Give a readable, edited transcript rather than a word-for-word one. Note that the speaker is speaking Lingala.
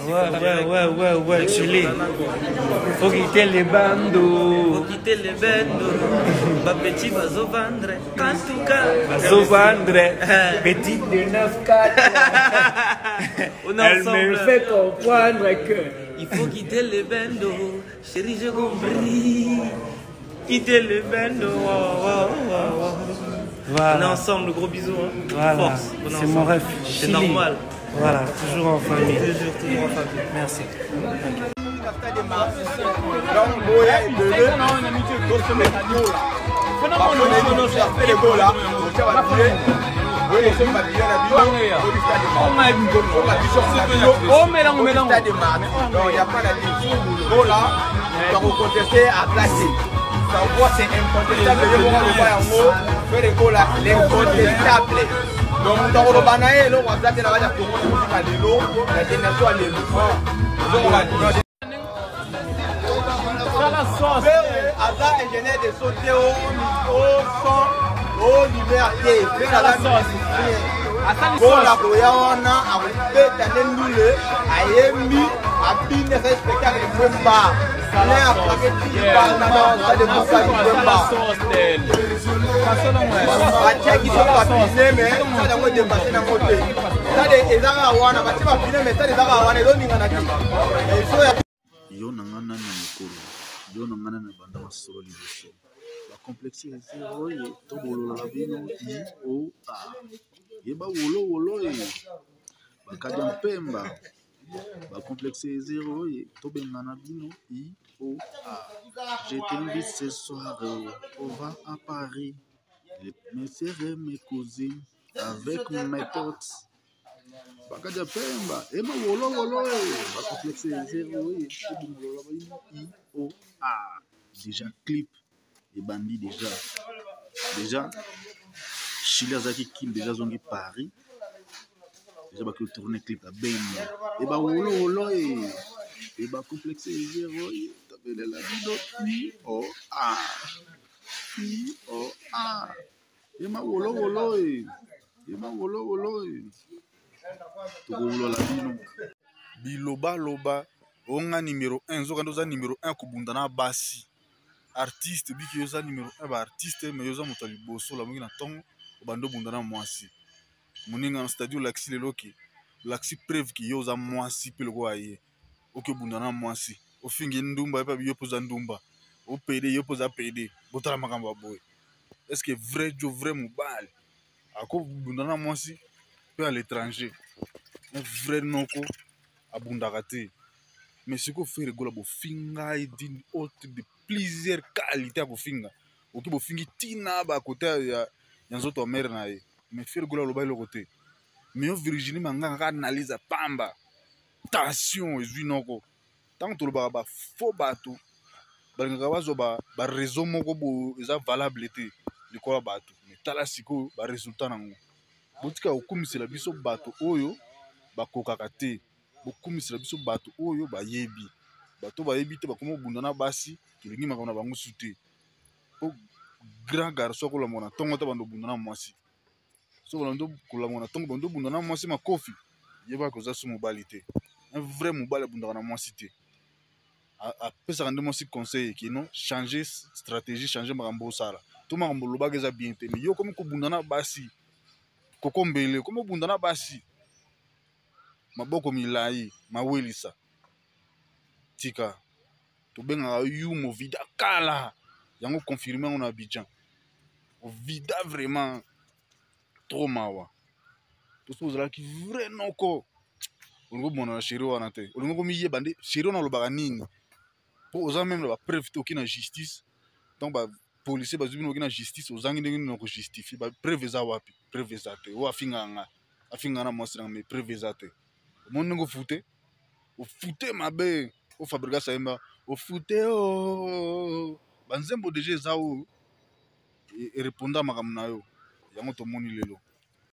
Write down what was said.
Ouais, ouais, ouais, ouais, ouais, Chili. Faut quitter les bandos. Faut quitter les bandos. Ba petit bazo vendre. En tout cas. Bazo vendre. Petit de 9-4. On est Elle ensemble. me fait comprendre que. Il faut quitter les bandos. Chérie, j'ai compris. Quitter les bandos. Oh, oh, oh, oh. Voilà. On est ensemble, gros bisous. Hein. Voilà. Force. On est C'est mon ensemble. rêve. C'est Chili. normal. Voilà, toujours en famille. Toujours, toujours en famille. Merci. Donc, boya ebele tokoconteste à place ça c'est incontestable ye moko aloba yango Ferre Gola l'incontestable donc moto akoloba na ye eloko aza te na kati ya kongo na lelo na génération ya lelo Ferre aza ingénieur de son te o son o lumière te Ferre aza musicien Gola koya wana akobeta nde ndule ayembi abini asali spectacle mwemba ne aplake tibanda batiaki so bapine me stade yango edepase nango te stade eza kaka wana batie bapine me stade eza kaka wana ezoningana te yo na nga nani mokolo yo na nga nani banda masolo liboso bacomplexe zero ye tobolola bino i o a yeba wolowolo ye bakadi ya mpemba bacomplexe zero ye tobengana bino i o a je t'invite ce soir on va à Paris mes sœurs et mes cousines avec mes potes bakadi ya pemba ema wolowolo bacomplexe zero ye tobongolola bino i o a déjà clip ebandi déjà déjà chili azalaki kin déjà azongi paris déjà baki otourne clip ya beni e bawolowolo e e bacomplexe zero e tabelela bino i o a i o a ema wolowolo e ema wolowolo e tokowolola bino bilobaloba onga numero 1 nzoka nde oza numero 1 kobunda na basi artiste biki yo oza numero 1 ba artiste mais yo oza moto ya liboso olamuki na ntongo obandi obunda na mwasi moninga c'est-à-dire olakisi lelo ke olakisi preuve ke yo oza mwasi mpe lokola ye oki obunda na mwasi ofingi ndumba ye mpe yo mpe oza ndumba opede yo mpe oza pede botala makambo ya boye est ce que vrai jo vrai mobali akobunda na mwasi mpe à l'étranger un vrai noko abundaka te mais sikoyo Ferre Gola bofinga ye d'une haute de plusieurs qualité ya kofinga oki bofingi ntina bakote ya, ya nzoto ya mere na ye mais Ferre Gola aloba eloko te mais yo Virginie Manganga kaka analyse ya pamba tension ezwi noko ntango tolobaka bafo bato balingaka bazwa bareseau moko boyo eza valable te likolo ya bato mais tala sikoyo baresultat nango botika kokumisela biso bato oyo bakokaka te bokumisela biso bato oyo bayebi bato bayebi te bakoma kobunda na basi tolingi makambo na bango su te po grand garçon akolamwa na ntongo ata bando obunda na mwasi soki olandi kolamwa na ntongo bando obunda na mwasi makofi yebaka oza su mobali te un vrai mobali abundaka na mwasi te apesaka nde mwasi conseil kino changer stratégie changer makambo osala to makambo olobaka eza bien te mais yo okomi kobunda na basi kokombele okomi kobunda na basi maboko milai mawelisa tika tobengaka yumo vida kala yango confirme yango na Abidjan ovida vraiment trop mawa toso ozalaki vrai noko olingi obona na chéri wana te olingi komiyeba nde chéri wana alobaka nini mpo oza meme na bapreuve te oki na justice donc bapolisier bazwi bino oki na justice ozangi ndenge nini na kojustifie bapreuve eza wapi preuve eza te oyo afingaka nga afingaka na mwasi nanga mais preuve eza te omoni ndenge ofute ofute mabe ofabrikas ayemba ofute o banzembo deja eza oyo ereponda makambo na yo yango tomoni lelo.